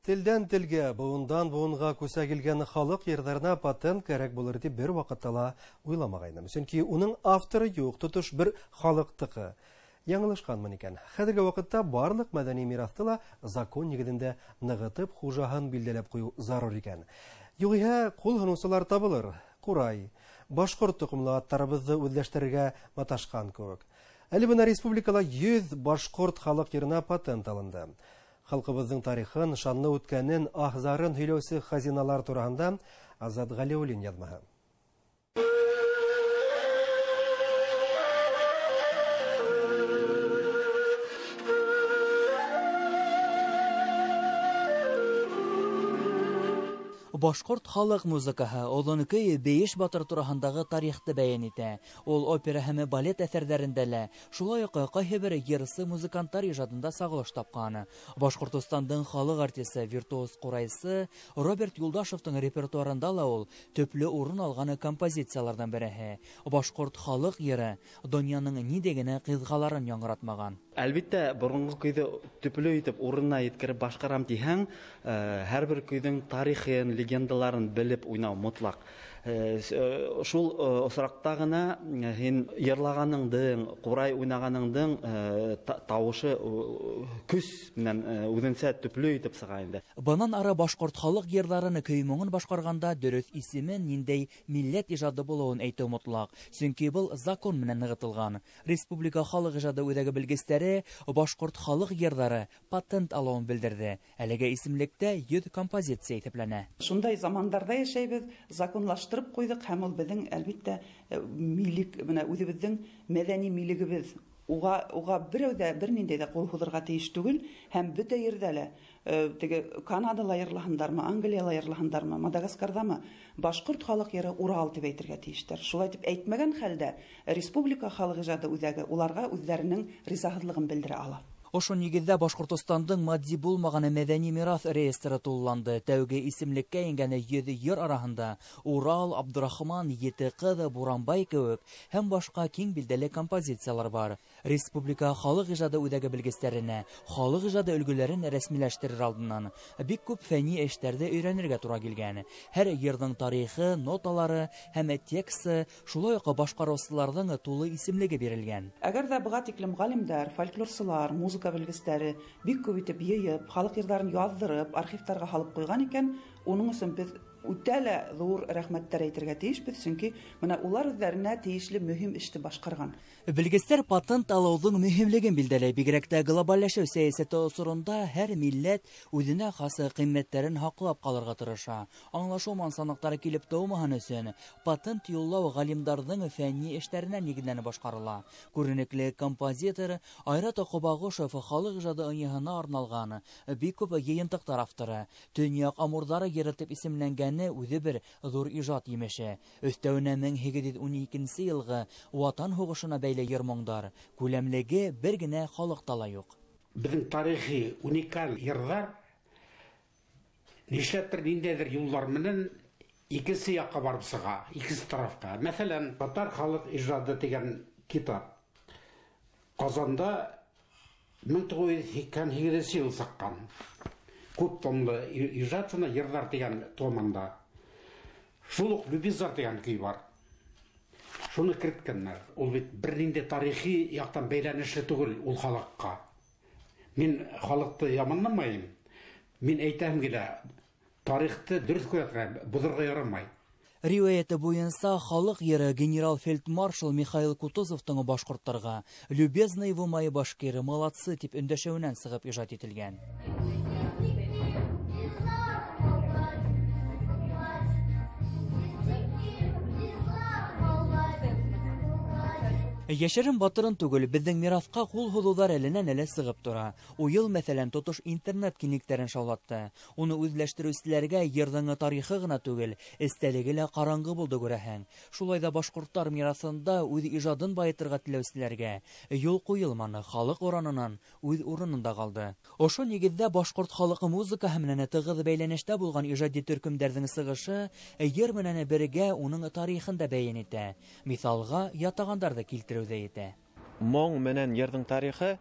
Телдән телгә, быуындан быуынға күсә килгән халыҡ йырҙарына патент кәрәк булыр тип бер ваҡытта ла уйламағайным. Сөнки уның авторы юҡ, тотош бер халыҡтыҡы. Яңылышҡанмын икән. Хәҙерге ваҡытта барлыҡ мәҙәни мираҫты ла закон нигеҙендә нығытып, хужаһын билдәләп ҡуйыу зарур икән. Юғиһә ҡул һоноусылар табылыр. Ҡурай, башҡорт тоҡомло аттарыбыҙҙы үҙләштерергә маташҡан кеүек. Әле бына республикала 100 башҡорт халыҡ йырына патент алынды. Халҡыбыҙҙың тарихын, шанлы үткәнен, аһзарын һөйләүсе хазиналар тураһында Азат Ғәлиуллин яҙмаһы. Башҡорт халыҡ музыкаһы оҙон көй Бейеш батыр тураһындағы тарихты бәйән итә. Ул опера һәм балет әҫәрҙәрендә лә, шулай уҡ ҡайһы бер йырсы музыканттар ижадында сағылыш тапҡан. Башҡортостандың халыҡ артисы, виртуоз ҡурайсы Роберт Юлдашевтың репертуарында ла ул төплө урын алған композицияларҙан береһе. Башҡорт халыҡ йыры донъяның ниндәй генә ҡиҙғаларын яңғыратмаған. Әлбиттә, боронғо көйҙө төплө итеп урынына еткереп башҡарам тиһәң, һәр бер көйҙөң тарихын, легендаларын белеп уйнау мотлаҡ. Шул осраҡта ғына һин йырлағаныңдың, ҡурай уйнағаныңдың тауышы көс менән үҙенсә төплө итеп сыға инде. Бынан ары башҡорт халыҡ йырҙарын көй моңон башҡарғанда дөрөҫ исемен, ниндәй милләт ижады булыуын әйтеү мотлаҡ. Сөнки был закон менән нығытылған. Республика халыҡ ижады үҙәге белгестәре башҡорт халыҡ йырҙары патент алыуын белдерҙе. Әлеге исемлектә 100 композиция иҫәпләнә. Шундай замандарҙа йәшәйбеҙ, законлаштырып ҡуйҙыҡ, һәм ул беҙҙең әлбиттә милек, бына үҙебеҙҙең мәҙәни милегебеҙ. Уға берәү ҙә бер ниндәй ҙә ҡул һуҙырға тейеш түгел, һәм бөтә ерҙә лә, теге Канадала йырлаһындармы, Англияла йырлаһындармы, Мадагаскарҙамы, башҡорт халыҡ йыры Урал тип әйтергә тейештәр. Шулай тип әйтмәгән хәлдә республика халыҡ ижады үҙәге уларға үҙҙәренең ризаһыҙлығын белдерә ала. Ошо нигеҙҙә Башҡортостандың матди булмаған мәҙәни мираҫ реестры тулыланды. Тәүге исемлеккә ингән 100 йыр араһында Урал, Абдрахман, Ете ҡыҙ, Буранбай кеүек һәм башҡа киң билдәле композициялар бар. Республика халыҡ ижады үҙәге белгестәренә халыҡ ижады өлгөләрен рәсмиләштерер алдынан бик күп фәнни эштәрҙе өйрәнергә тура килгән. Һәр йырҙың тарихы, ноталары һәм тексты, шулай уҡ башҡарыусыларҙың тулы исемлеге бирелгән. Әгәр ҙә быға тиклем ғалимдар, фольклорсылар, музыка белгестәре бик күп итеп йыйып, халыҡ йырҙарын яҙҙырып, архивтарға һалып ҡуйған икән, уның өсөн беҙ үтә лә ҙур рәхмәттәр әйтергә тейешбеҙ, сөнки бына улар үҙҙәренә тейешле мөһим эште башҡарған. Белгестәр патент алыуҙың мөһимлеген билдәләй. Бигерәк тә глобалләшеү сәйәсәте осоронда һәр милләт үҙенә хас ҡиммәттәрен һаҡлап ҡалырға тырыша. Аңлашыу мансаныҡтары килеп тыумаһын өсөн патент юллау ғалимдарҙың фәнни эштәренә нигеҙләнеп башҡарыла. Күренекле композитор Айрат Ҡобағошов халыҡ ижады ынйыһына арналған бик күп йыйынтыҡтар авторы. Төньяҡ Амурҙары йыры тип исемләнгән үҙе бер ҙур ижад емеше. Өҫтәүенә 1812 йылғы Ватан һуғышына бәйле йыр-моңдар күләмлеге бер генә халыҡта ла юҡ. Беҙҙең тарихи уникаль йырҙар нишләптер ниндәйҙер юлдар менән икенсе яҡҡа барып сыға, икенсе тарафҡа. Мәҫәлән, Татар халыҡ ижады тигән китап Ҡазанда 1988 йыл сыҡҡан. Күп томлы ижад, шуны йырҙар тигән томында. Шул уҡ Любизар тигән көй бар. Шуны керткәннәр. Ул бит бер ниндәй тарихи яҡтан бәйләнешле түгел ул халыҡҡа. Мин халыҡты яманламайым. Мин әйтәм килә, тарихты дөрөҫ күрһәтергә, боҙорға ярамай. Риүәйәте буйынса халыҡ йыры генерал-фельдмаршал Михаил Кутузовтың башҡорттарға «Любезные вы мои башкиры, молодцы» тип өндәшеүенән сығып ижад ителгән. Йәшерен батырын түгел, беҙҙең мираҫҡа ҡул һуҙыуҙар әленән әле сығып тора. Уйыл, мәҫәлән, тотош интернет киңлектәрен шаулатты. Уны үҙләштереүселәргә йырҙың тарихы ғына түгел, эстәлеге лә ҡараңғы булды күрәһең. Шулай ҙа башҡорттар мираҫында үҙ ижадын байытырға теләүселәргә юл ҡуйылманы, халыҡ уранынан үҙ урынында ҡалды. Ошо нигеҙҙә башҡорт халыҡы музыкаһы менән тығыҙ бәйләнештә булған ижади төркөмдәрҙең сығышы йыр менән бергә уның тарихын да бәйән итә. Миҫалға ятағандарҙы килтереү ҙә етә. Моң менән йырҙың тарихы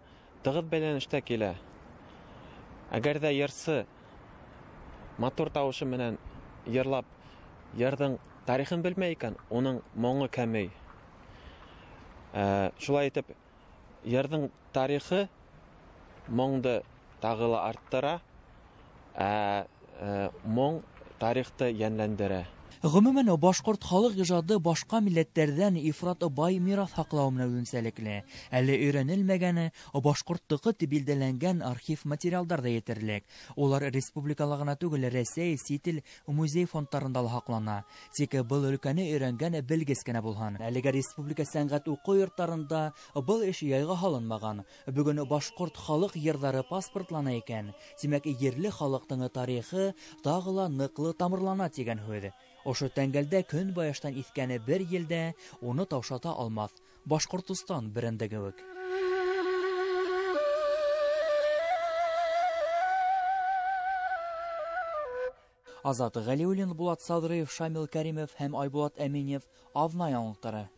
тығыҙ бәйләнештә килә. Әгәр ҙә йырсы Матур тауышы менән йырлап, йырҙың тарихын белмәй икән, уның моңо кәмей. Шулай итеп, йырҙың тарихы моңдо тағы ла арттыра, ә моң тарихты йәнләндерә. Ғөмүмән, башҡорт халыҡ ижады башҡа милләттәрҙән ифрат бай мираҫ һаҡлау менән үҙенсәлекле. Әле өйрәнелмәгәне башҡорттоҡо тип билдәләнгән архив материалдар ҙа етерлек. Улар республикала ғына түгел, Рәсәй, сит ил музей фондтарында ла һаҡлана. Тик был өлкәне өйрәнгән белгес кенә булһын. Әлегә республика сәнғәт уҡыу йорттарында был эш яйға һалынмаған. Бөгөн башҡорт халыҡ йырҙары паспортлана икән. Тимәк, ерле халыҡтың тарихы тағы ла ныҡлы тамырлана тигән һүҙ. Ошо тәңгәлдә көнбайыштан иҫкәне бер елдә уны таушата алмаҫ Башҡортостан бренды кеүек. Азат Ғәлиуллин, Булат Садрыев, Шамил Кәримов һәм Айбулат Әминев, Аҙна яңылыҡтары.